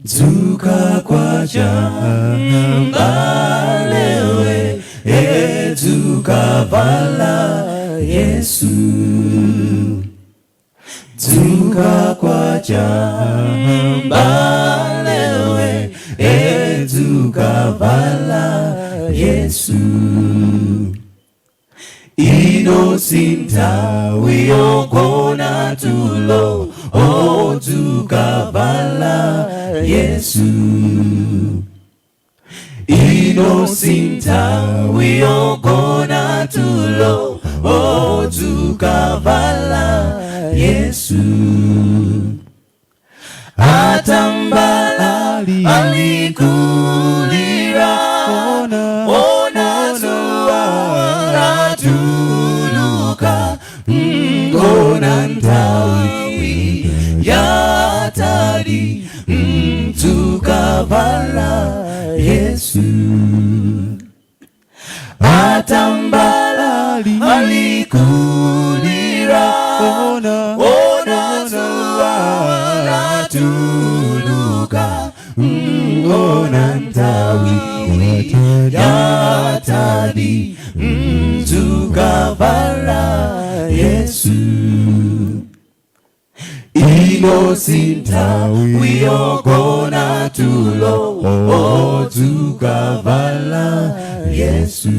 Dzuka kwacha mbalewe, dzuka vala Yesu. Dzuka kwacha mbalewe, dzuka vala Yesu. Ino sinthawi yogona tulo, dzuka vala Yesu. Ino sinthawi yogona tulo, dzuka vala Yesu. Atambala alikulira, ona zuwa latuluka, ona nthawi yatadi, dzuka vala Yesu. Atambala alikulira, ona zuwa latuluka, ona nthawi yatadi, dzuka vala Yesu. Ino sinthawi yogona tulo, dzuka vala Yesu.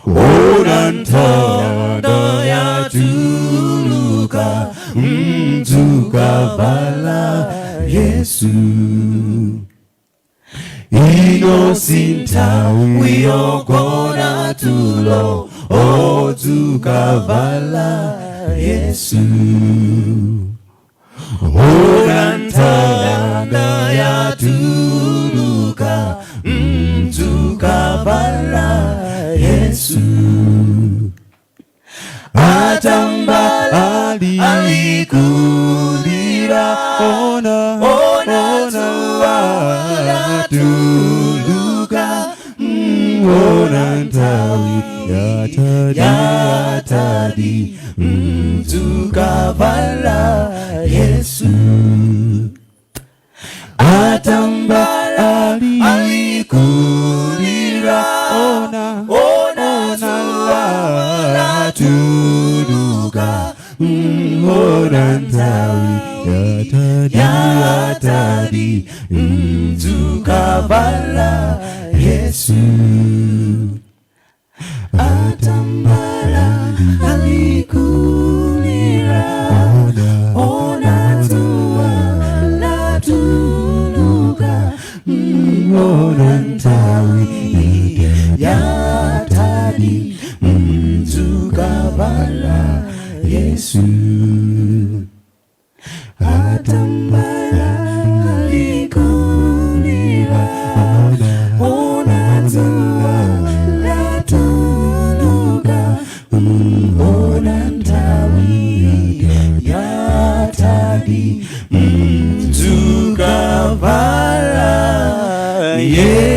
Ona nthanda yatuluka, dzuka vala Yesu. Ino sinthawi yogona tulo, dzuka vala Yesu. Ona nthanda yatuluka, dzuka vala Yesu. Atambala alikulira, ona zuwa latuluka, ona nthawi yatadi, dzuka vala Yesu. Atambala alikulira, ona zuwa latuluka, ona nthawi yatadi, dzuka vala Yesu. Atambala alikulira, ona zuwa latuluka, ona nthawi yatadi, dzuka vala Yesu. Atambala alikulira, ona zuwa latuluka, ona nthawi yatadi, dzuka vala Yesu.